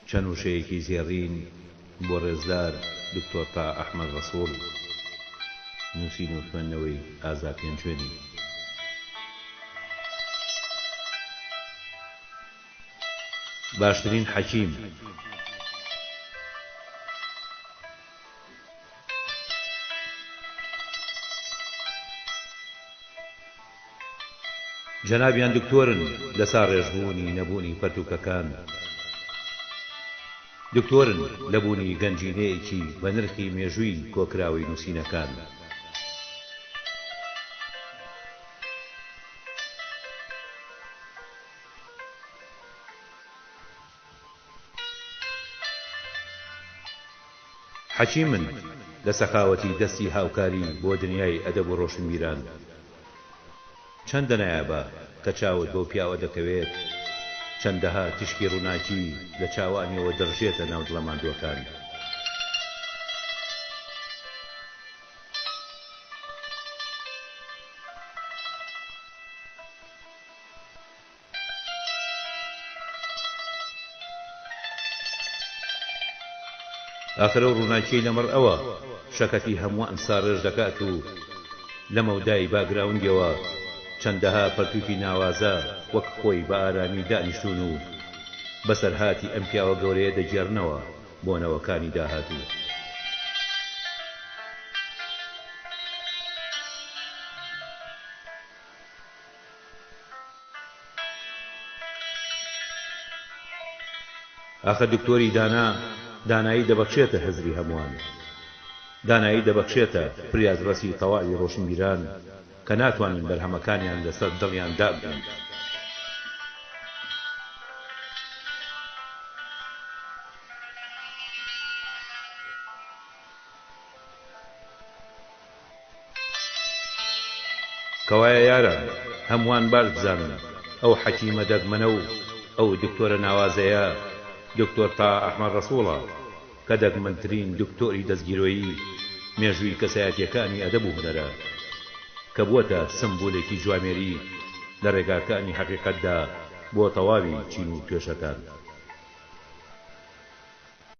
چەند وشەیەکی زێڕین بۆ ڕێزدار دکتۆر تاها ئەحمەد ڕەسوڵ، نووسین و خوێندنەوەی ئازا پێنجوێنی. باشترین حەکیم. جەنابیان دکتۆرن لە ساڕێژبوونی نەبوونی پەرتووکەکان، دکتۆرن لە بوونی گەنجینەیەکی بەنرخی مێژووی کۆکراوەی نووسینەکان. حەکیمن لە سەخاوەتی دەستی هاوکاری بۆ دنیای ئەدەب و ڕۆشنبیران. چەندە نایابە کە چاوت بەو پیاوە دەکەوێت، چەندەها تیشکی ڕووناکی لە چاوانیەوە دەڕژێتە ناو دڵە ماندووەکان. ئاخر ئەو ڕووناکیەی لەمەڕ ئەوە شەکەتی هەمووان ساڕێژ دەکات و لە مەودای باگراوندیەوە چەندەها پەرتووکی ناوازە وەک خۆی بە ئارامی دانیشتوون و بەسەرهاتی ئەم پیاوە گەورەیە دەگێڕنەوە بۆ نەوەکانی داهاتوو. ئاخر دکتۆری دانا دانایی دەبەخشێتە هزری هەمووان، دانایی دەبەخشێتە فریادڕەسی تەواوی ڕۆشنبیران کە ناتوانن بەرهەمەکانیان لەسەر دڵیان دابنێن. کەوایە یاران هەمووان باش بزانن ئەو حەکیمە دەگمەنە و ئەو دکتۆرە ناوازەیە دکتۆر تاها ئەحمەد ڕەسوڵە کە دەگمەنترین دکتۆری دەستگیرۆیی مێژووی کەسایەتیەکانی ئەدەب و هونەرە کە بووەتە سمبولێکی جوامێری لە ڕێگاکانی حەقیقەتدا بۆ تەواوی چین و توێژەکان.